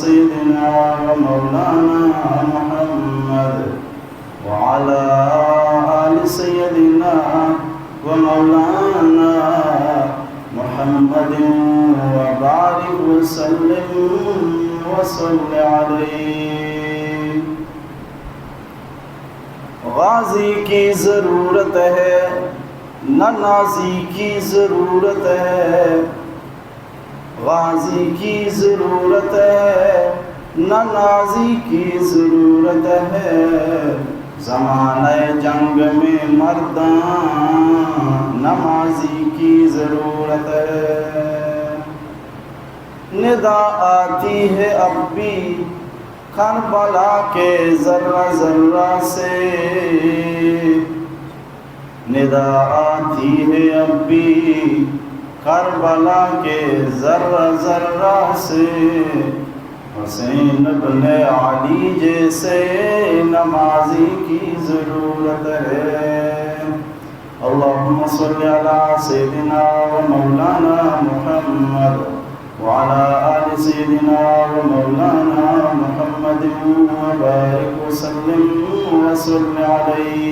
سيدنا ومولانا محمد وعلى آل سيدنا ومولانا محمد وبارك وسلم وصل عليه۔ غازی کی ضرورت ہے، نہ نازی کی ضرورت ہے۔ غازی کی ضرورت ہے، نہ نازی کی ضرورت ہے۔ زمانۂ جنگ میں مرداں نمازی کی ضرورت ہے۔ ندا آتی ہے اب بھی کربلا کے ذرہ ذرہ سے۔ ندا آتی ہے اب بھی کربلا کے ذرہ ذرہ سے، حسین ابن علی جیسے نمازی کی ضرورت ہے۔ اللهم صل على سيدنا ومولانا محمد وعلى آل سيدنا ومولانا محمد وبارك وسلم وصل عليه۔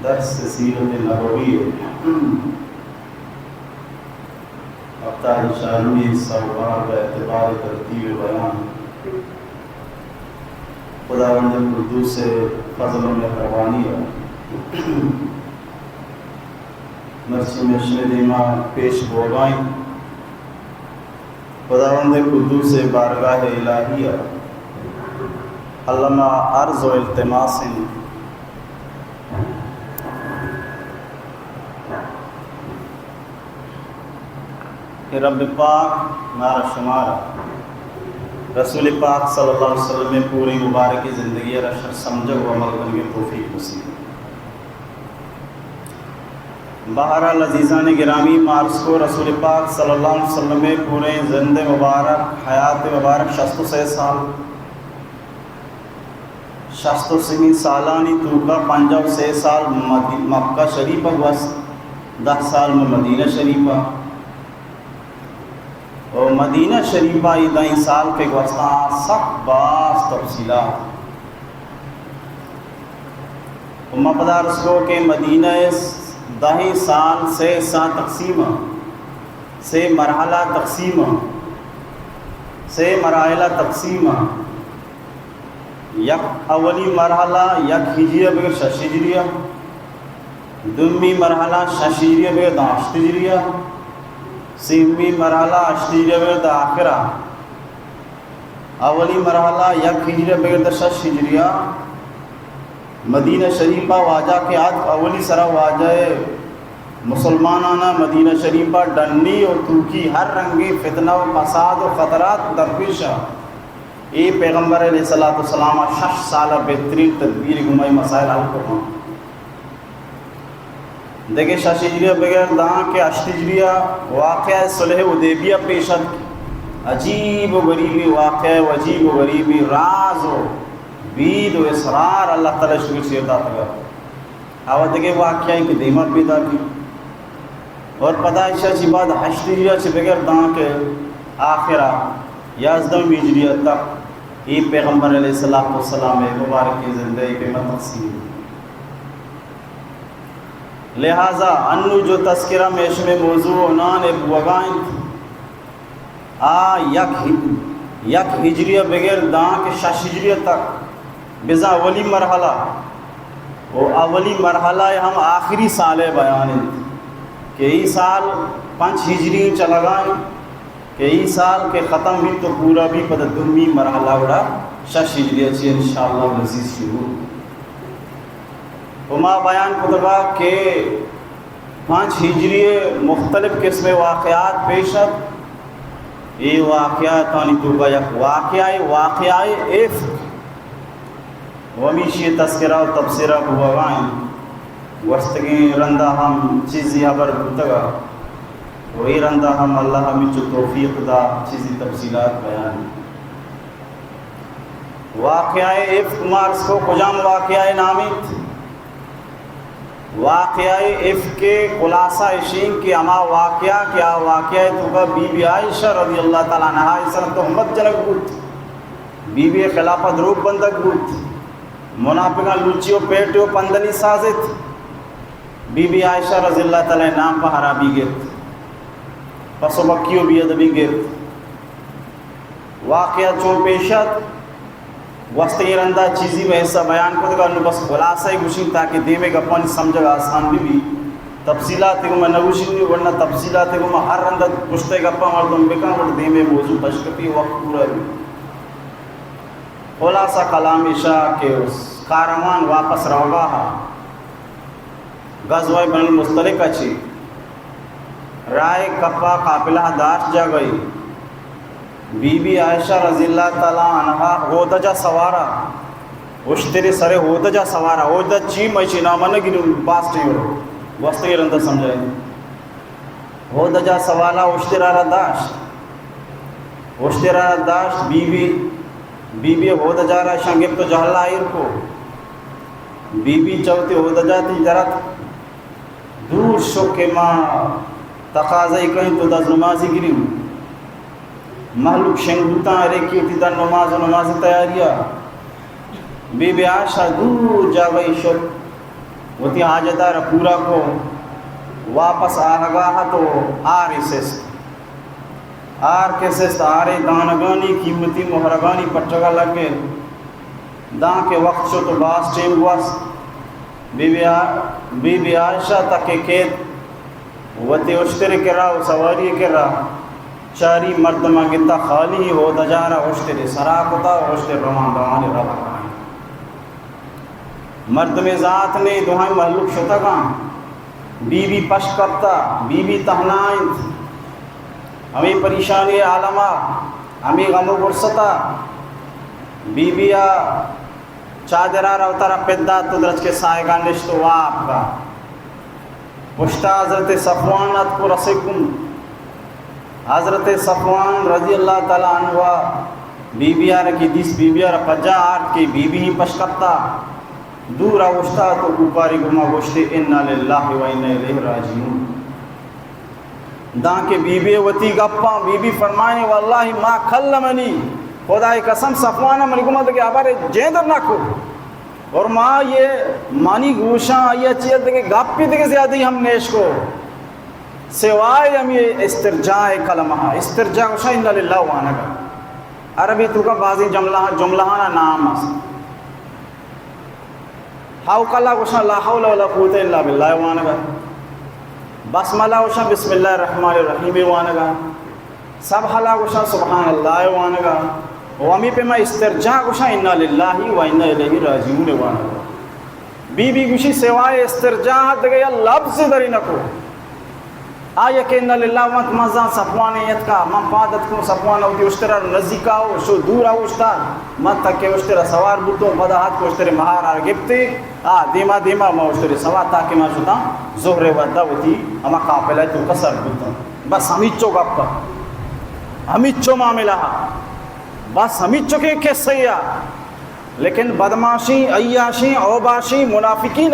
درس سیرت نبوی، ہفتہ چارمی، سوار بہ اعتبار ترتیب بیان، خداوند قدوس فضل و مہربانی ء مرچی مئے شمئے دیما پیش بوگا انت۔ خداوند قدوس بارگاہ الہی ء الما عرض و التماس انت کہ رب پاک مارا شمارا رسول پاک صلی اللہ علیہ وسلم ء پوری مبارک زندگی ء را شر سمجھگ و عمل کنگ ء توفیق نصیب۔ بہرحال عزیزان گرامی، ما عرض کو رسول پاک صلی اللہ علیہ وسلم ء پوریں زند مبارک، حیات مبارک شست و سے سال، شست و سیمی سالانی توکا پنجاہ و سے سال مدی-، مکہ شریف ء گوست، دہ سال ماں مدینہ شریف ء۔ و مدینہ شریف ء اے دہیں سال کہ گوستاں سک باز تفصیلات۔ و ما پدا عرض کو کہ مدینہ ء دہیں سال سے حصہ تقسیم ء، سے مرحلہ تقسیم ء، سے مراحل تقسیم ء۔ یک اولی مرحلہ یک ہجری ء بگر شش ہجری ء، دومی مرحلہ شش ہجری ء بگر داں ہشت ہجری ء، سیمی مرحلہ ہشت ہجری ء بگر داں آخر ء۔ اولی مرحلہ یک ہجری ء بگر داں شش ہجری ء۔ مدینہ شریف ء واجہ کہ آتک، اولی سرا واجہ ء مسلماناناں مدینہ شریف ء ڈنی و توکی ہر رنگیں فتنہ و فساد و خطرات درپیش ء۔ اے پیغمبر علیہ الصلوۃ والسلام ء شش سال ء بہترین تدبیر گوں اے مسائل حل کتاں۔ دگہ شش ہجری ء بگر داں کہ ہشت ہجری ء واقعہ صلح حدیبیہ پیش اتک۔ عجیب و غریبیں واقعہ و عجیب و غریبیں راز و بید و اسرار اللہ تعالی شکر چیر داتگ۔ آ وت دگہ واقعہ کہ دیما پیداک انت۔ اور پدا ایشا چی بعد ہشت ہجری ء چہ بگر داں کہ آخرا یازدہ ہجری ء تک اے پیغمبر علیہ الصلوۃ والسلام ء مبارکیں زندہ ء پیما تقسیم۔ لہذا انو جو تذکرہ میں شمے موضوع عنوان ء بوگا انت، آ یک ہ-، یک ہجری ء بگر داں کہ شش ہجری ء تک بزاں اولی مرحلہ و اولی مرحلہ ء ہم آخری سال ء بیان انت کہ ای سال پنچ ہجری چلگا انت کہ ای سال کہ ختم بیت تو پورا بھی پدا دومی مرحلہ گڑا شش ہجری ء چی انشاءاللہ العزیز شروع۔ و ما بیان کتگا کہ پنچ ہجری ء مختلف قسم واقعات پیش ات۔ اے واقعاتانی توکا یک واقعہ، واقعہ افک، و ہمیشی تذکرہ و تبصرہ بوگا انت۔ گوستگیں رندا ہم چیزی ہبر بوتگا، و اے رندا ہم اللہ ہمینچو توفیق دا چیزی تفصیلات بیان۔ واقعہ افک مارس کو کجام واقعہ نام انت؟ واقعہ افک ءِ خلاصہ اشیں کہ ہما واقعہ کہ آ واقعہ ءِ توکا بی بی عائشہ رضی اللہ تعالی عنہا ءِ سرا تہمت جنگ بوت، بی بی ءِ خلافا دروگ بندگ بوت، منافقاں لوچی و پیٹے و پندلی سازت، بی بی عائشہ رضی اللہ تعالی نام پہ ہرابی گپت، پہ سبکی و بے ادبی گپت۔ واقعہ چون پیش ات، گوستگیں رندا چیزی مئے حصہ بیان کتگ، نوں بس خلاصہ ءَ گوشیں تاکہ دیمے گپانی سمجھگ آسان بہ بی۔ تفصیلات ءَ گوں ما نہ گوشیں، ورنہ تفصیلات ءَ گوں ما ہر رندا پشت ءِ گپاں مردم بکن، وت دیمے موضوع پش کپی، وقت پورا بی۔ خلاصہ کلام ایشا کہ کاروان واپس روگا ہا، غزوہ بنی المصطلق ءَ چہ راہ ءِ کپا قافلہ داشت جاگہے۔ بی بی عائشہ رضی اللہ تعالی عنہا ہودجا سوارا، اشترے سرے ہودجا سوارا، ہودج چی مئے چی نام نہ گروں، باز ٹیم رو، گوستگیں رندا سمجھائیں۔ ہودجا سوارا اشترا را داشت، اشترا را داشت، بی بی، بی بی ہودجا را شاں گپت و جہلا ایر کو۔ بی بی چہ وتی ہودجا تھی درت، دور شو کہ ما تقاضائی کنیں تو دز نمازی گریں۔ مہلوک شنگ بوتاں، ہر یکے وتی دن نماز و نمازی تیاریا۔ بی بی عائشہ دور جاگہے شت، وتی حاجتا را پورا کو، واپس آہگا ات و آرے سست۔ آر کہ سست، آرے دانگانی قیمتی مہرگانی پٹگا لگت۔ دانکہ وقت شت و باز ٹیم گوست۔ بی بی آ-، بی بی عائشہ تکے کیت وتی اشتر کرا و سواری کرا، چاری مردماں گتا، خالی ہودجا را اشتر سرا کتا و اشتر روان روان روا کائیں۔ مردمے زات نے، دوہائیں مہلوک شتگاں۔ بی بی پش کپتا، بی بی تہنا انت۔ ہمے پریشانی عالما، ہمے غم و غرصتا، بی بی آ چادرا را وتارا پد دات و درچکے ساہگا نشت و واب کا۔ پشتا حضرت صفوان اتک و رسے کن۔ حضرت صفوان رضی اللہ تعالی عنہ بی بی آ را کہ دیست، بی بی آ را پجا آرت کہ بی بی ہی پش کپتا، دورا اوشتات و کوپاری گوما گوشتے، انا للہ و انا الیہ راجعون۔ دانکہ بی بی وتی گپاں، بی بی فرمائنی، واللہ ما کلمنی، خدائے قسم صفوان منی گوما دگہ ہبر جیندر نہ کو۔ اور ما یہ منی گوشاں آئی چیز دگہ گپی دگہ زیادہ ہم نیش کو۔ سوائے ہم یہ استرجاع کلمہ، استرجاع گوشاں انا للہ وانگا۔ عربی توکا بعضی جملہ، جملہانا نام است۔ حوقلہ گوشاں لا حول ولا قوت الا باللہ وانگا۔ بسملہ گوشاں بسم اللہ الرحمن الرحیم وانگا۔ سبحلہ گوشاں سبحان اللہ وانگا۔ و ہمے پیما استرجاع گوشاں انا للہ و انا الیہ راجعون وانگا۔ بی بی گوشی سوائے استرجاع دگہ یا لفظ دری نکو۔ آ یک انا للہ وانت، من زان صفوان یتکا، من پاد اتکوں، صفوان وتی اشترا نزیکا و شو دورا اوشتا، من تکے اشترا سوار بوتوں، پدا اتک اشترے مہارا گپتے، آ دیما دیما من اشترے سوار تاکہ من شتاں ظہر ودا وتی ہما قافلہ توکا سر بوتاں۔ بس ہمیچو گپ، ہمیچو معاملہ، بس ہمیچو کہ قصہ یا۔ لیکن بدمعاشیں، عیاشیں، اوباشیں منافقین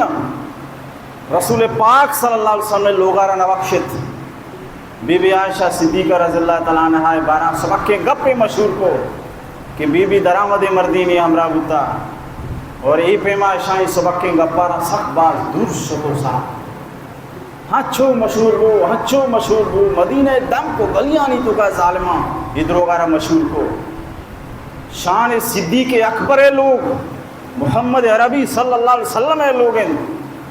رسول پاک صلی اللہ علیہ وسلم لوگا را نہ بخشت۔ بی بی عائشہ صدیقہ رضی اللہ تعالی عنہا بارہ سبکیں گپے مشہور کو کہ بی بی درآمد مردینی ہمراہ بوتا اور اے پیما اشانی سبکیں گپارا سخت باز دور شتو سا۔ ہنچو مشہور بو، ہنچو مشہور بو، مدینہ دمک و گلیانی توکا ظالماں اے دروگا را مشہور کو۔ شان صدیق اکبر لوگ، محمد عربی صلی اللہ علیہ وسلم لوگ انت،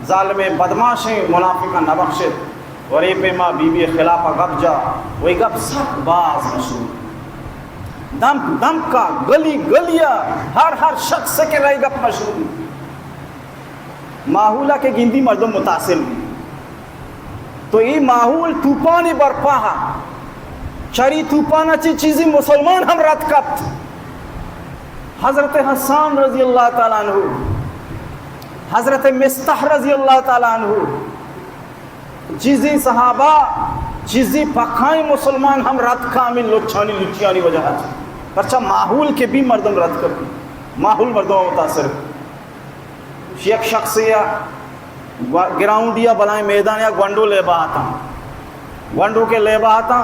ظالم بدمعاشیں منافقاں نہ بخشت۔ اور اے پیما بی بی خلاف گپ جا، و اے گپ سک باز مشہور۔ دمک دمکا، گلی گلیا، ہر ہر شخص کے رہی گپ مشہور۔ ماحولا کہ گندی مردم متاثر بی۔ تو اے ماحول توپانی برپا ہا۔ چری توپانا چی چیزی مسلمان ہم رد کپت۔ حضرت حسان رضی اللہ تعالی عنہ، حضرت مستح رضی اللہ تعالی عنہ، چیزی صحابہ، چیزی پکائیں مسلمان ہم رد کامل لچانی لچیانی وجہ ہا۔ پرچا ماحول کے بھی مردم رد کپت۔ ماحول مردم متاثر۔ یک شخصے ء گوا-، گراؤنڈ یا بلائیں میدان یا گونڈو لیبا آتاں۔ گونڈو کہ لیبا آتاں،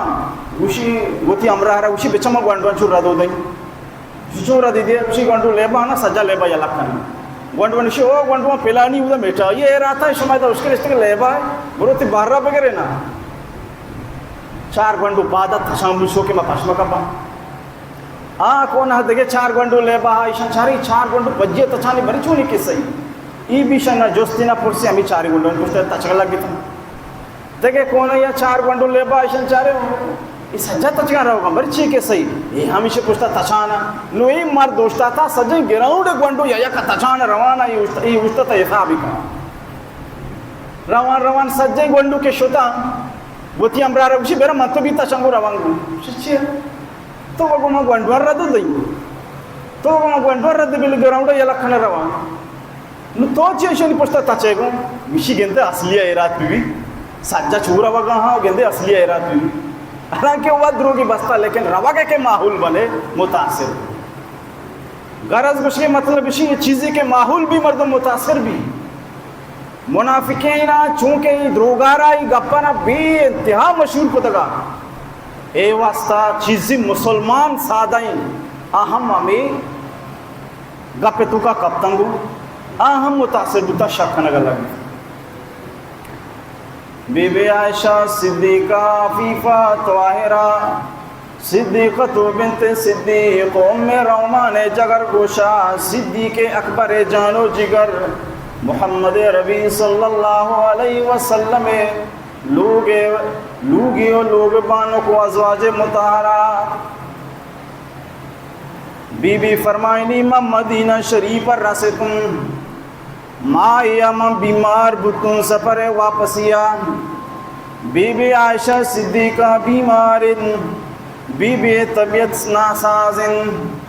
گوشی، وتی ہمراہ را گوشی، بچہ ما گونڈو چو ردو دیں۔ چو ردی دے، گوشی، گونڈو لیبا نا، سجا لیبا یلہ کن۔ گونڈو نشی، او گونڈو پلانی اودا میٹا، یہ اے راتا شما دا اشکر اشتگ لیبا ہے، برو تی بہر را بگرے نا۔ چار گونڈو پادا تشان بوشو کہ ما پشمکا با۔ آ کون ء دگہ چار گونڈو لیبا ء ایشاں چاری، چار گونڈو پجے تچانی بری چونی کسہ ای؟ ای بیشن نہ جستی نہ پرسی، ہمیں چاری گونڈو پشت تچگ لگتاں۔ دگہ کون یا چار گونڈو لیبا ایشاں چارے، ای سجا تچگا رہوگا، بری چی کسہ ای؟ ای ہمیشہ پشتا تچانا۔ نو ای مرد اوشتاتا سجیں گراؤنڈ گونڈو یا یک تچانا روانا، ای اوشت-، ای اوشتاتا حسابی کنا۔ روان روان سجیں گونڈو کہ شتا، وتی ہمراہ را گوشی، برا من تو بیتا چنگو روان گو۔ چی چی؟ تو گو ما گونڈوان رد دئی۔ تو گو ما گونڈوان رد بل گراؤنڈ یلا کھنا روان۔ نو تو چی ایشانی پشتا تچے گو؟ مشی گندے اصلی ایرات بی بی۔ سجا چورا وگا ہاں گندے اصلی ایرات بی بی۔ حالانکہ وہ دروگی بستا، لیکن روگے کے ماحول بنے متاثر۔ غرض گوشے مطلب اسی، یہ چیزیں کہ ماحول بھی مردم متاثر بھی۔ منافقین ء چونکہ اے دروگارا اے گپانا بے انتہا مشہور کتگا، اے واسطہ چیزی مسلمان سادہ ایں، آ ہم ہمے گپ توکا کپتنگو، آ ہم متاثر بوتا، شک کنگا لگی۔ بی بی عائشہ صدیقہ عفیفہ طاہرہ صدیقۃ بنت صدیق ام رومان جگر گوشا، صدیق اکبر جان و جگر، محمد عربی صلی اللہ علیہ وسلم لوگ، لوگی و لوگ بانک و ازواج مطہرہ۔ بی بی فرمائنی، من مدینہ شریف رستم، ماہیا من بیمار بوتوں سفر واپسیا۔ بی بی عائشہ صدیقہ بیمار انت، بی بی طبیعت ناساز انت۔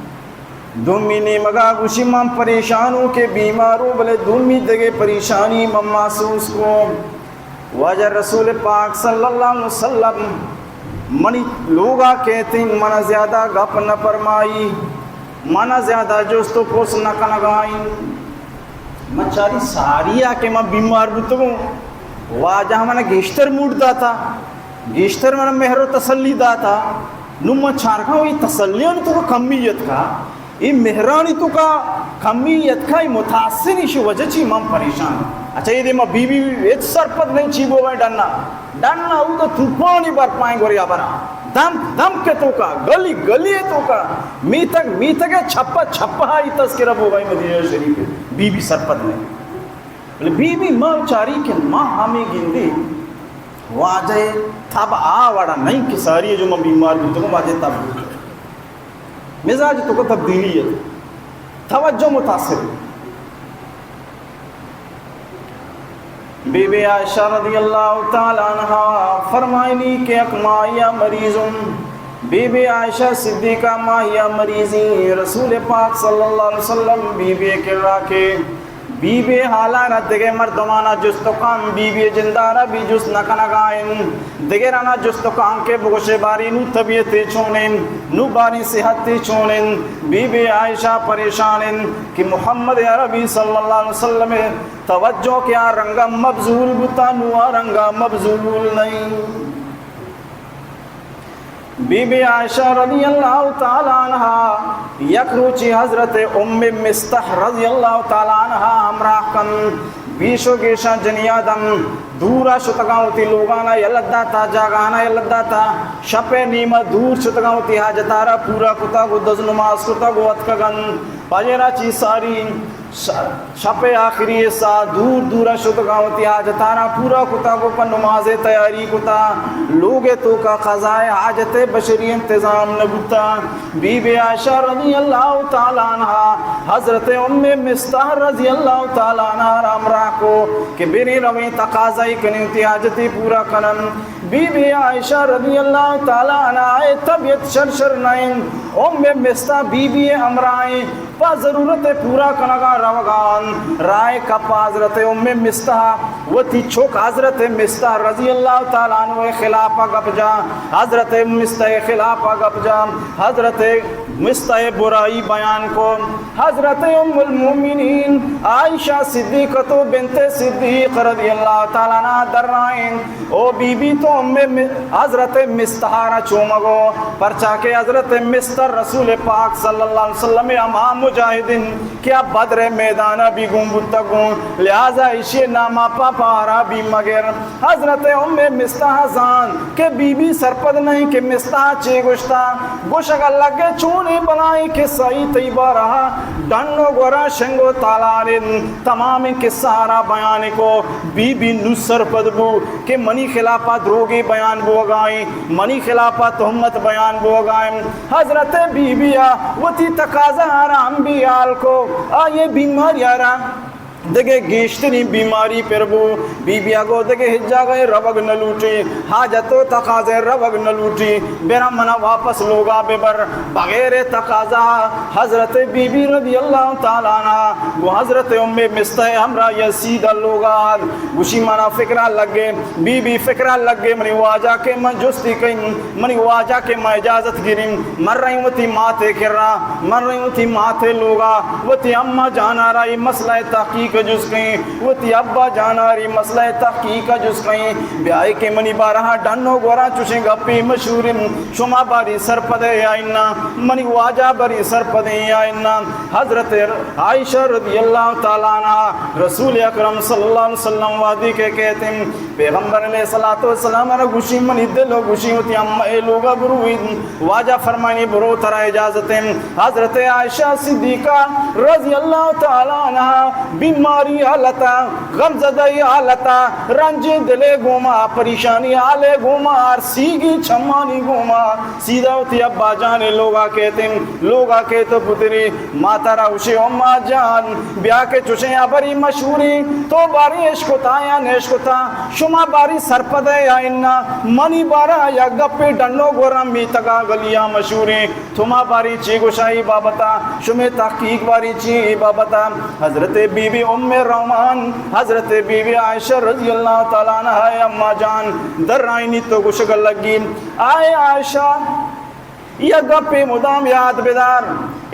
دومی نیمگا گوشی من پریشان ہوں کہ بیمار ہوں، بلے دومی دگہ پریشانی من محسوس کو۔ واجہ رسول پاک صلی اللہ علیہ وسلم منی لوگا کہتیں، منا زیادہ گپ نہ فرمائی، منا زیادہ جست و پرس نہ کنگائیں۔ من چاری ساری آ کہ من بیمار بوتگوں، واجہ منا گیشتر موڈ داتا، گیشتر منا مہر و تسلی داتا۔ نو من چارگاں، اے تسلیانی توکا کمی اتکا، اے مہرانی توکا کمی اتکا، اے متاثر، ایشی وجہ چی من پریشان۔ اچھا، اے دے ما بی بی ہچ سرپد نہیں، چی بوگا ڈنا۔ ڈن ء اودا توپانی برپائیں گوری ہبرا۔ دمک دمک ء توکا، گلی گلی ء توکا، میتگ میتگ ء چھپا چھپا آئی تذکرہ بوگائی مدینہ شریف ء۔ بی بی سرپد نہیں۔ بلے بی بی ما چاری کہ ما ہمیں گندی واجہ تب آ وڑا نہیں کہ ساری جو ما بیمار بوتگوں واجہ تب بوتگ۔ مزاج توکا تبدیلی ہے۔ توجہ متاثر۔ بی بی عائشہ رضی اللہ تعالی عنہا فرمائنی کہ یک ماہیا مریض ہوں۔ بی بی عائشہ صدیقہ ماہیا مریضی، رسول پاک صلی اللہ علیہ وسلم بی بی کرا کہ بی بی حالانا دگہ مردمانا جست و کام، بی بی جندارا بھی جست نہ کنگائن۔ دگرانا جست و کام کہ بگوشے باری نو طبیعت چونن، نو باری صحت چونن، بی بی عائشہ پریشانن کہ محمد عربی صلی اللہ علیہ وسلم توجہ کہ آ رنگا مبذول بوتا، نو آ رنگا مبذول نہیں۔ بی بی عائشہ رضی اللہ تعالی عنہا یک روچی حضرت ام مستح رضی اللہ تعالی عنہا ہمراہ کن، بیش و گیشاں جنی آدم دورا شتگاں، وتی لوگانا یلہ داتا، جاگہانا یلہ داتا، شپ نیما دور شتگاں، وتی حاجتارا پورا کتا، گو دز نماز کتا، گو اتکگن۔ پجرا چی ساری ش-، شپ آخری سا دور دورا شتگاں، وتی حاجتانا پورا کتا، گو پہ نماز تیاری کتا، لوگ توکا قضاء حاجت بشری انتظام نہ بوتا۔ بی بی عائشہ رضی اللہ تعالی عنہا حضرت ام مستح رضی اللہ تعالی عنہا را ہمراہ کو کہ بریں رویں تقاضائی کنیں، وتی حاجتی پورا کنن۔ بی بی عائشہ رضی اللہ تعالی عنہا طبیعت شر شر نہ انت۔ ام مستح بی بی ہمراہیں پہ ضرورت پورا کنگا روگان۔ رائے کپ حضرت ام مستح وتی چک حضرت مستح رضی اللہ تعالی عنہ خلافا گپ جا، حضرت مستح خلافا گپ جا، حضرت مستہ برائی بیان کو۔ حضرت ام المؤمنین عائشہ صدیقہ تو بنت صدیق رضی اللہ تعالی عنہا درائیں، او بی بی تو ام م-، حضرت مستہ را چو مگو، پرچا کہ حضرت مستہ رسول پاک صلی اللہ علیہ وسلم ہما مجاہدین کہ آ بدر میدان بھی گون بوتگوں، لہذا ایشی ناما پہ پارا بھی مگر۔ حضرت ام مستہ زان کہ بی بی سرپد نہیں کہ مستہ چے گوشتا، گوشگ لگے چونیں بلائیں قصہ ای تئی بارہا ڈن و گورا شنگ و تالار انت۔ تمامیں قصہ را بیان کو۔ بی بی نو سرپد بو کہ منی خلافا دروگے بیان بوگائیں، منی خلافا تہمت بیان بوگائیں۔ حضرت بی بی آ وتی تقاضا را ہم بھی حال کو، آئیے بیماری را دگہ گیشتریں بیماری پر بو۔ بی بی ء گو دگہ ہچ جاگہ ء روگ نہ لوٹی، حاجت و تقاضے روگ نہ لوٹی، برا منا واپس لوگا ببر۔ بغیر تقاضا حضرت بی بی رضی اللہ تعالی عنہا گو حضرت ام مستہ ہمراہ یا سیدھا لوگا آت۔ گوشی منا فکرا لگے، بی بی فکرا لگے، منی واجہ کہ من جستی کئیں، منی واجہ کہ ما اجازت گریں، من رئیں وتی ماتے کرا، من رئیں وتی ماتے لوگا، وتی اما جانا را اے مسئلہ تحقیق جست کئیں، وتی ابا جانا را اے مسئلہ تحقیق جست کئیں، بیائے کہ منی بارہا ڈن و گورا چوشیں گپے مشہوریں، شما باری سرپدے یا انا، منی واجہ بری سرپدے یا انا۔ حضرت عائشہ رضی اللہ تعالی عنہا رسول اکرم صلی اللہ علیہ وسلم وہدی کہ کہتیں، پیغمبر علیہ الصلوۃ والسلام را گوشی منی دل و گوشی وتی اما اے لوگا بروی۔ واجہ فرمائنی برو ترا اجازت انت۔ حضرت عائشہ صدیقہ رضی اللہ تعالی عنہا بیماری حالتا، غمزدہ حالتا، رنج دلے گوما، پریشانی حالے گوما، آرسیگی چمانی گوما سیدھا وتی ابا جانے لوگا کہتیں، لوگا کہت و پتری ماتا را گوشی، اما جان، بیا کہ چوشیں ہبری مشہوری، تو باری اشکتا یا نشکتا، شما باری سرپدے یا انا، منی بارا یک گپے ڈنو گورم میتگا گلیا مشہوری، تو ما باری چی گوشا ای بابتا، شمے تحقیق باری چی ای بابتا۔ حضرت بی بی ام رومان، حضرت بی بی عائشہ رضی اللہ تعالی عنہا، اما جان، در آئینی تو گوشگ لگی، آئے عائشہ، یک گپے مدام یاد بدار،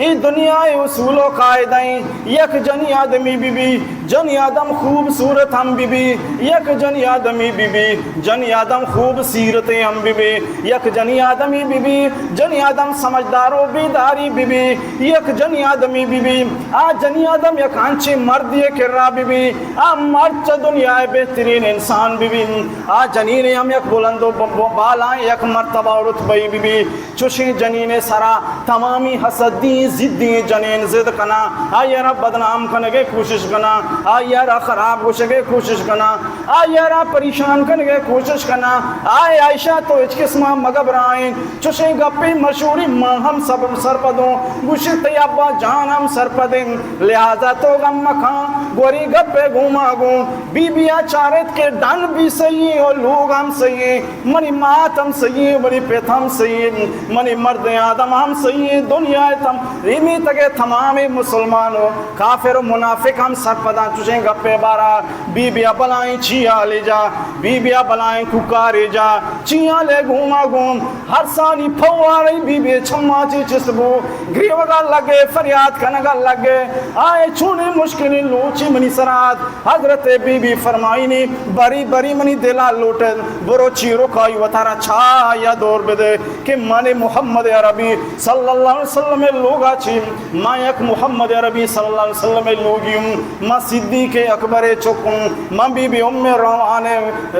اے دنیا ء اصول و قاعدہ ایں، یک جنی آدمی بی بی، جنی آدم خوبصورت ہم بی بی، یک جنی آدمی بی بی، جنی آدم خوب سیرت ہم بی بی، یک جنی آدمی بی بی، جنی آدم سمجھدار و بیداری بی بی، یک جنی آدمی بی بی، آ جنی آدم یک انچیں مردے کرا بی بی، آ مرد چہ دنیا ء بہترین انسان بی بی، آ جنین ہم یک بلند و ب-، ب-، بالائیں یک مرتبہ و رتبہ بی بی۔ چوشیں جنین ء سرا تمامی حسدی، ضدی جنین ضد کناں، آئی ء را بدنام کنگ ء کوشش کناں، آئی ء را خراب گوشگ ء کوشش کناں، آئی ء را پریشان کنگ ء کوشش کناں۔ آئے عائشہ تو ہچ قسم ء مگبرائیں، چوشیں گپے مشہوری ما ہم سب سرپدوں، گوشی تئی ابا جان ہم سرپدیں، لہذا تو غم مکاں، گوری گپے گوما گوں۔ بی بی ء چارت کہ ڈن بھی صحیح و لوگ ہم صحیح۔ منی مات ہم سہی ایں، منی پت ہم سہی ایں، منی مرد آدم ہم سہی ایں، دنیا ء تم-، ریمیتگ ء تمامیں مسلمان و کافر و منافق ہم سرپداں چوشیں گپے بارا۔ بی بی ء بلائیں چی حالے جا، بی بی ء بلائیں کوکارے جا، چی حالے گوما گون، ہر سانی پواریں بی بی چما چی چست بو، گریوگا لگے، فریاد کنگا لگے، آئے چونیں مشکلیں لوچی منی سرات۔ حضرت بی بی فرمائینی، بری بری منی دلا لوٹت، برو چیروکائی وتارا چایا دور بدے کہ من محمد عربی صلی اللہ علیہ وسلم لوگا چی، ما یک محمد عربی صلی اللہ علیہ وسلم لوگی ہوں، ما صدیق اکبر چکوں، ما بی بی ام روان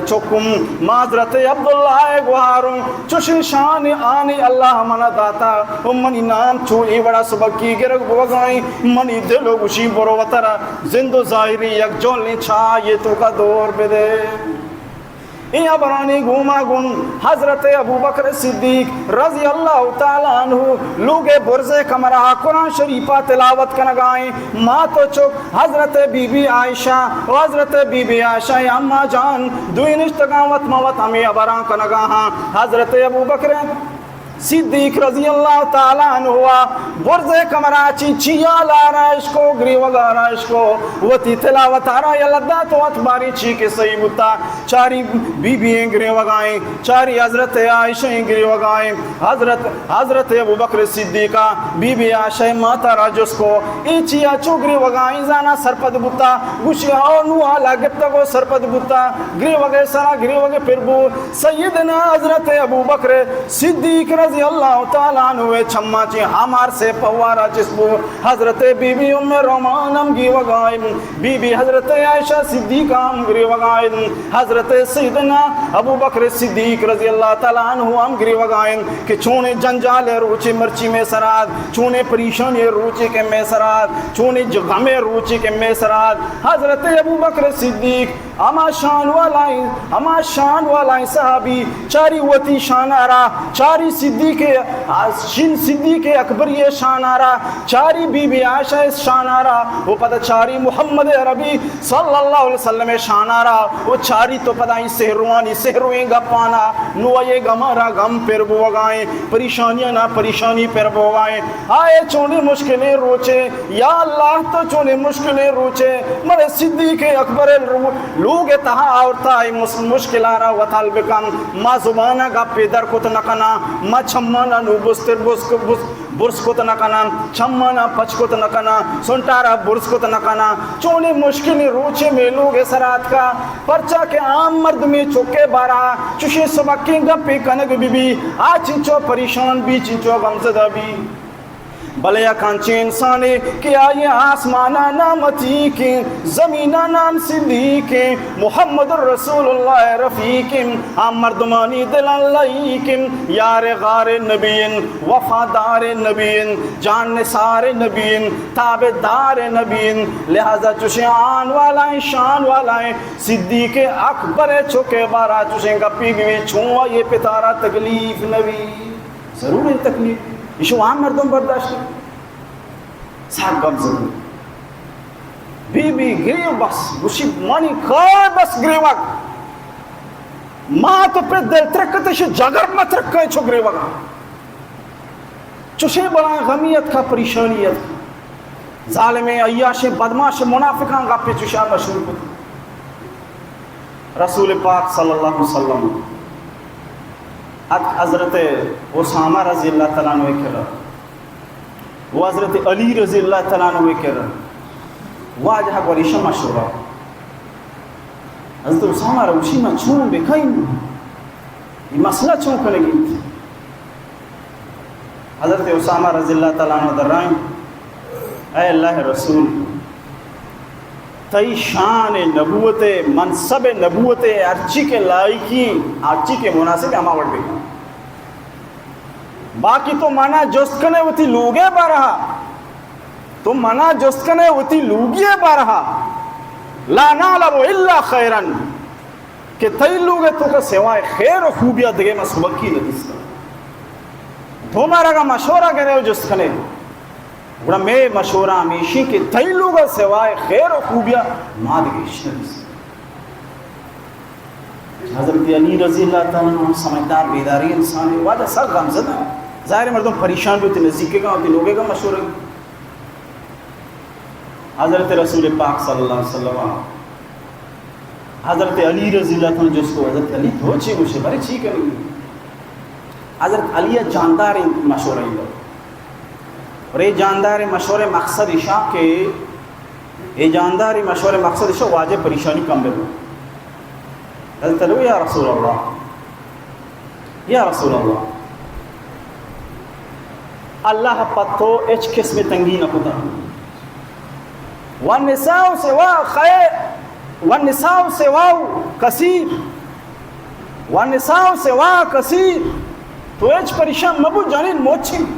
چکوں، ما حضرت عبداللہ گواروں، چوشیں شان آنی اللہ منا داتا و منی نام چو اے وڑا سبکی گرگ بوگائیں، منی دل و گوشی برو وترا زند و ظاہری یک جولیں چاہ یہ توکا دور بدے۔ اے ہبرانی گوما گون حضرت ابوبکر صدیق رضی اللہ تعالی عنہ لوگ برز کمرہ قرآن شریفہ تلاوت کنگائیں، مات و چک حضرت بی بی عائشہ و حضرت بی بی عائشہ اما جان دوئی نشتگاں وت ما وت ہمیں ہبراں کنگا ہاں۔ حضرت ابوبکر صدیق رضی اللہ تعالی عنہ ءَ برز کمرا چی چیا لارا اشکو، گریوگا را اشکو، وتی تلاوت آرا یلہ دات، وت باری چی کہ صحیح بوتا، چاری بی بی ایں گریوگائیں، چاری حضرت عائشہ ایں گریوگائیں، حضرت، حضرت ابوبکر صدیقہ، بی بی عائشہ ماتا را جست کو، اے چیا چو گریوگائیں، زانا سرپد بوتا، گوشی او نو حالا گپتگو سرپد بوتا، گریوگے سرا گریوگے پر بو، سیدنا حضرت ابوبکر صدیق رضی اللہ تعالی عنہ ءِ چماں چہ ہمار سے پوارا چست بو۔ حضرت بی بی ام رومان ہم گریوگائیں، بی بی حضرت عائشہ صدیقہ ہم گریوگائیں، حضرت سیدنا ابوبکر صدیق رضی اللہ تعالی عنہ ہم گریوگائیں کہ چونیں جنجال روچے مرچی مئے سرا، چونیں پریشانی روچے کہ مئے سرا، چونیں غم روچے کہ مئے سرا۔ حضرت ابوبکر صدیق ہما شان والائیں، ہما شان والائیں صحابی، چاری وتی شانارا، چاری صدیق، شین صدیق اکبری شانارا، چاری بی بی عائشہ شانارا، و پدا چاری محمد عربی صلی اللہ علیہ وسلم شانارا، و چاری تو پدا این سہروانی سہرویں گپانا، نو یہ غمارا غم پر بوگائیں، پریشانیانا پریشانی پر بوگائیں۔ آئے چونیں مشکلیں روچے، یا اللہ، تو چونیں مشکلیں روچے، مرے صدیق اکبر رو-، لوگ تہا آورتا، اے مس-، مشکلارا وت حل بکن۔ ما زبانا گپے در کت نہ کناں، ما چمانا نو بستر بس-، بس-، برز کت نہ کناں، چمانا پچ کت نہ کناں، سنٹارا برز کت نہ کناں۔ چونیں مشکلیں روچے مئے لوگ سرا اتکا، پرچا کہ عام مردمے چکے بارا چوشیں سبکیں گپے کنگ بہ بی، آ چنچو پریشان بی، چنچو غمزدہ بی۔ بلے یک انچیں انسانے کہ آئی آسمانا نام عتیقیں، زمینا نام صدیقیں، محمد رسول اللہ رفیقیں، آ مردمانی دلاں لئیقیں، یار غار نبییں، وفادار نبییں، جان نثار نبییں، تابعدار نبییں۔ لہذا چوشیں آن والائیں، شان والائیں، صدیق اکبر چکے بارا چوشیں گپی بی، چون یہ پتارا تکلیف نبی۔ ضرور ہے تکلیف، ایشو عام مردم برداشت نہ۔ سک غمزدہ۔ بی بی گریو بس، گوشی منی کار بس گریوگ۔ ما تو پہ دل ترکت، ایشی جگر مترکہ چو گریوگا۔ چوشیں بلائیں غمی اتکا، پریشانی اتکا۔ ظالمیں عیاشیں بدمعاشیں منافقاں گپے چوشاں مشہور کت۔ رسول پاک صلی اللہ علیہ وسلم اتک حضرت اسامہ رضی اللہ تعالی عنہ کرا، و حضرت علی رضی اللہ تعالی عنہ کرا، واجہ گوریشہ مشورہ۔ حضرت اسامہ روشی ما چون بکن، یہ مسئلہ چون کنگی؟ حضرت اسامہ رضی اللہ تعالی عنہ درائیں، اے اللہ رسول، تئی شان نبوت، منصب نبوت، ہرچی کے لائقی، ہرچی کے مناسب، ہما وڑ بکن۔ باقی تو منا جست کنے وتی لوگے بارہا، تو منا جست کنے وتی لوگے بارہا، لا نعلم الا خیرا، کہ تئی لوگ ء توکا سوائے خیر و خوبیا دگہ ما سبکی نہ دیستگ۔ تو مارا اگاں مشورہ گرے و جست کنے، گڑا مئے مشورہ ہمیشی کہ تئی لوگ ء سوائے خیر و خوبیا ما دگہ ہچ نہ دیستگ۔ حضرت علی رضی اللہ تعالی عنہ سمجھدار بیداری انسان ہے، واجہ سک غمزدہ۔ ظاہر ہے مردم پریشان بی، وتی نزیکگاں، وتی لوگے گا مشورہ۔ حضرت رسول پاک صلی اللہ علیہ وسلم، حضرت علی رضی اللہ تعالی عنہ جست کو، حضرت علی تو چی گوشے، برے چی کنی؟ حضرت علی جاندار مشورہ ہی۔ اور یہ جاندار مشورہ مقصد اشا کہ، یہ جاندار مشورہ مقصد اشا واجہ پریشانی کم بے۔ حضرت علی، یا رسول اللہ، یا رسول اللہ، اللہ پہ تو ہچ قسم تنگی نہ کتا۔ والنساء سوا خیر، والنساء سوا کثیر، والنساء سوا کثیر۔ تو ہچ پریشان مبو، جنین مچ انت۔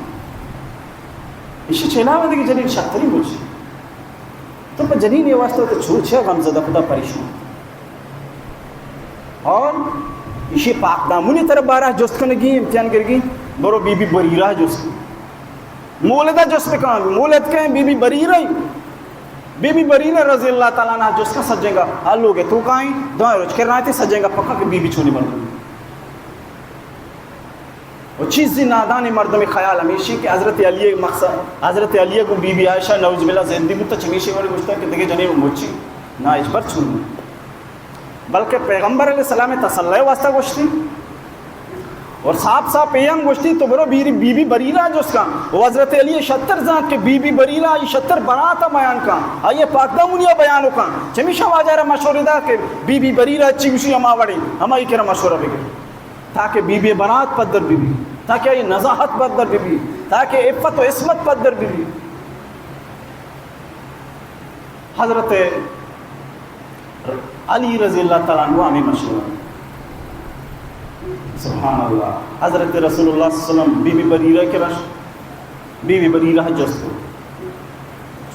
ایشی چہ علاوہ دگہ جنین شرتریں مچ انت۔ تو پہ جنین ء واسطہ تو چو چہ غم زدہ کتا، پریشان؟ اور ایشی پاک دامنی طرف بارہ جست کنگی، امتحان گرگی، برو بی بی بریرہ جست کن۔ مولدہ جست بکن، مولد کہیں بی بی بریرہ، بی بی بریرہ رضی اللہ تعالی عنہ جست کن سجنگا، ہر لوگ تو کائیں، دعائیں روچ کرنا تھی سجنگا پکا کہ بی بی چونی بن۔ و چیزی نادانی مردمی خیال ہمیشی کہ حضرت علی مقصد، حضرت علی گوں بی بی عائشہ نعوذ باللہ زندی بوتا، چمیشی وڑی گوشتا کہ دگہ جنین مچی نہ، ہچ بر چون۔ بلکہ پیغمبر علیہ السلام تسلی واسطہ گوشتی اور صاف صاف اے ہم گوشتی، تو برو بی بی بریرہ جست کن۔ و حضرت علی شتر زانت کہ بی بی بریرہ ای شتر برات بیان کن، آئی پاک دامنی بیان کن۔ چمیشا واجہ را مشورہ دا کہ بی بی بریرہ چی گوشی ہما وڑی، ہمائی کرا مشورہ بگر، تاکہ بی بی برات پدر بی بی، تاکہ آئی نزاہت پدر بی بی، تاکہ عفت و عصمت پدر بی بی۔ حضرت علی رضی اللہ تعالی عنہ ہمیں مشورہ۔ سبحان اللہ، حضرت رسول اللہ صلی اللہ علیہ وسلم بی بی بریرہ کے رش، بی بی بریرہ جست کو۔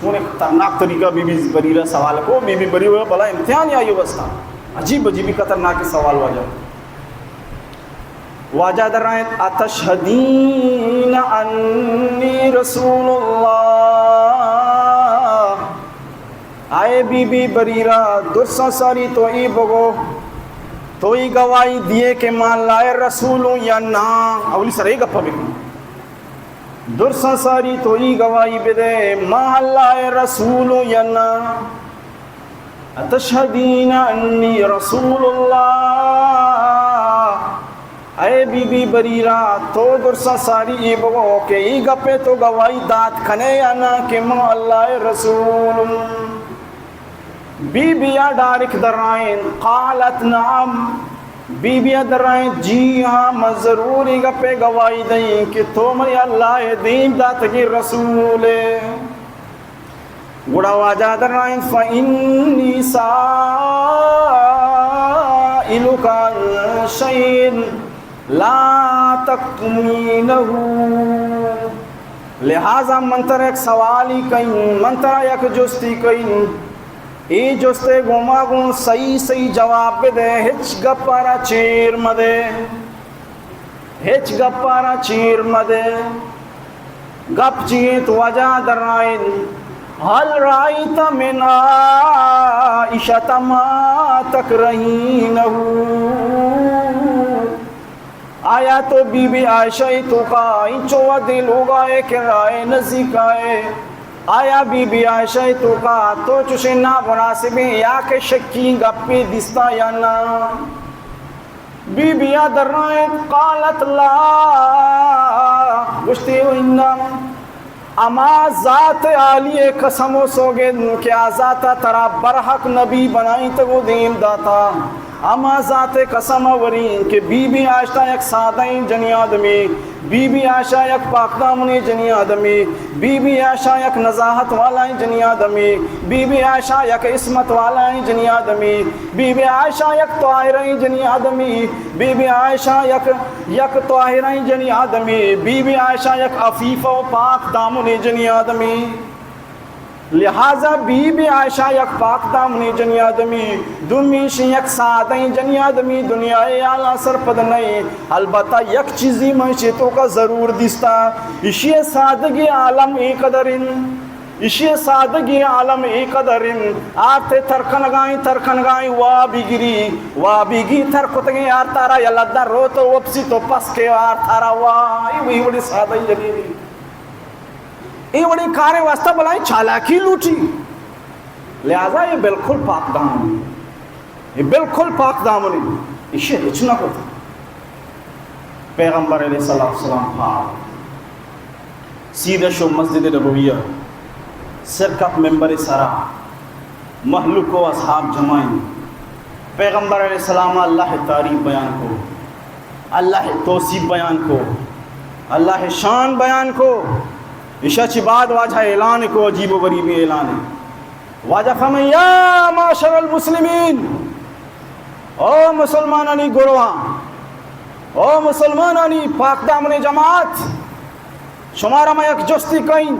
چون ایک خطرناک طریقہ بی بی بریرہ سوال کو، بی بی بریرہ بلا امتحان یا یو بستا۔ عجیب عجیبی خطرناک سوال واجہ۔ واجہ درائینت، اتشہدین انی رسول اللہ؟ اے بی بی بریرہ، درساں ساری تو ای بگو، تو ای گواہی دیے کہ ما اللہ رسول ہوں یا نہ؟ اولی سر ای گپا بکن۔ درساں ساری تو ای گواہی بدے، ما اللہ رسول ہوں یا نہ؟ اتشہدین انی رسول اللہ؟ اے بی بی بریرہ، تو درساں ساری ای بگو کہ ای گپے تو گواہی دات کنے یا نہ کہ من اللہ رسول؟ بی بی آ ڈارک درائین، قالت نعم، بی بی آ درائین، جی ہاں، من ضرور ای گپے گواہی دئیں کہ تو منی اللہ دین داتگی رسول۔ گڑا واجہ درائینت، فإنی سائلک عن شیء لا تکتمینہ۔ لہذا من ترا یک سوالی کئیں، من ترا یک جستی کئیں، اے جستے گوما گوں صحیح صحیح جواب بدے، ہچ گپارا چیر مدے۔ ہچ گپارا چیر مدے۔ گپ چی انت؟ واجہ درائینت، هل رأیت من عائشة ما تکرهینه؟ آیا تو بی بی عائشہ ءِ توکا انچو ودیں لوگا ئے کہ رائے نزیکا ئے؟ آیا بی بی عائشہ ءِ توکا تو چوشیں نامناسبیں یا کہ شکیں گپے دیستا یا نہ؟ بی بی ءَ درائینت، قالت لا، گوشتی، او اناں، ہما ذات عالی ءِ قسم و سوگند کہ آ ذات ءَ ترا برحق نبی بنائینتگ و دیم داتا، ہما ذات ءِ قسم ءَ وریں کہ بی بی عائشہ یک سادہ ایں جنی آدمے، بی بی عائشہ یک پاکدامنیں جنی آدمے، بی بی عائشہ یک نزاہت والائیں جنی آدمے، بی بی عائشہ یک عصمت والائیں جنی آدمے، بی بی عائشہ یک طاہریں جنی آدمے، بی بی عائشہ یک، یک طاہریں جنی آدمے، بی بی عائشہ یک عفیفہ و پاک دامنیں جنی آدمے۔ لہذا بی بی عائشہ یک پاک دامنیں جنی آدمی، دومی ایشی یک سادہیں جنی آدمی، دنیا ءِ حالاں سرپد نئیں۔ البتہ یک چیزی من ایشی توکا ضرور دیستا، ایشی سادگی عالم اے قدر انت، ایشی سادگی عالم اے قدر انت، آرتے ترکنگائیں، ترکنگائیں وابی گری، وابی گی ترکتگیں آرتارا یلہ داں روت و وپسی تو پس کے آرتارا وا، اے وہی وڑی سادہ جنی۔ اے وڑیں کارے واسطہ بلائیں چالاکی لوٹی۔ لہذا اے بالکل پاک دامن، اے بالکل پاک دامن، ایشی ہچ نہ کت۔ پیغمبر علیہ الصلوۃ والسلام پاک سیدھا شو مسجد نبویہ، سر کپ ممبر سرا، مہلوک و اصحاب جمع انت۔ پیغمبر علیہ السلام ءَ اللہ ءِ تعریف بیان کو، اللہ ءِ توصیف بیان کو، اللہ ءِ شان بیان کو۔ ایشا چی بعد واجہ اعلان کو، عجیب و غریبیں اعلان۔ واجہ فرمائے، یا معاشر المسلمین، او مسلمانانی گروہاں، او مسلمانانی پاک دامنیں جماعت، شمارا ما یک جستی کئیں،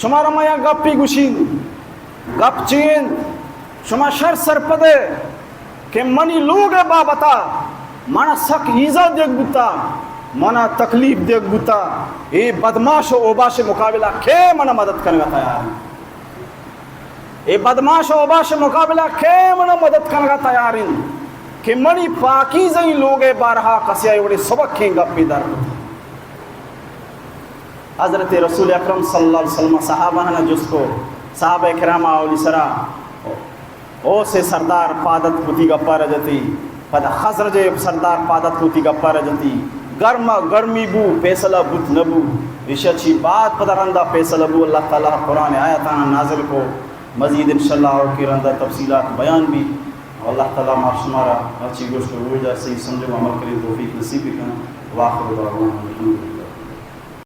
شمارا ما یک گپی گوشیں۔ گپ چی انت؟ شما شر سرپد ئے کہ منی لوگ ءِ بابتا منا سک ایزا دیگ بوتا، منا تکلیف دیگ بوتا۔ اے بدماش و اوباش ءِ مقابلہ کئے منا مدد کنگا تیار انت؟ اے بدماش و اوباش ءِ مقابلہ کئے منا مدد کنگا تیار انت؟ کہ منی پاکیزہ ای لوگ ء بارہا کسے ء وڑے سبکیں گپے در کت۔ حضرت رسول اکرم صلی اللہ علیہ وسلم صحابہ نا جست کو، صحابہ کرام اولی سرا اوس ء سردار پادت کتی گپا رجتی، پدا خزرج ء سردار پادت کتی گپا رجتی، گرم گرمی بو فیصلہ بوت نبو، ایشا چی بعد پدا رندا فیصلہ بو۔ اللہ تعالی قرآن آیتانا نازل کو، مزید انشاءاللہ اوکی رندا تفصیلات بیان بی۔ اللہ تعالی ما شمارا ہرچی گوشت و گوش دار صحیح سمجھ و عمل کریں توفیق نصیب بکن۔ واخر دعوانا الحمدللہ۔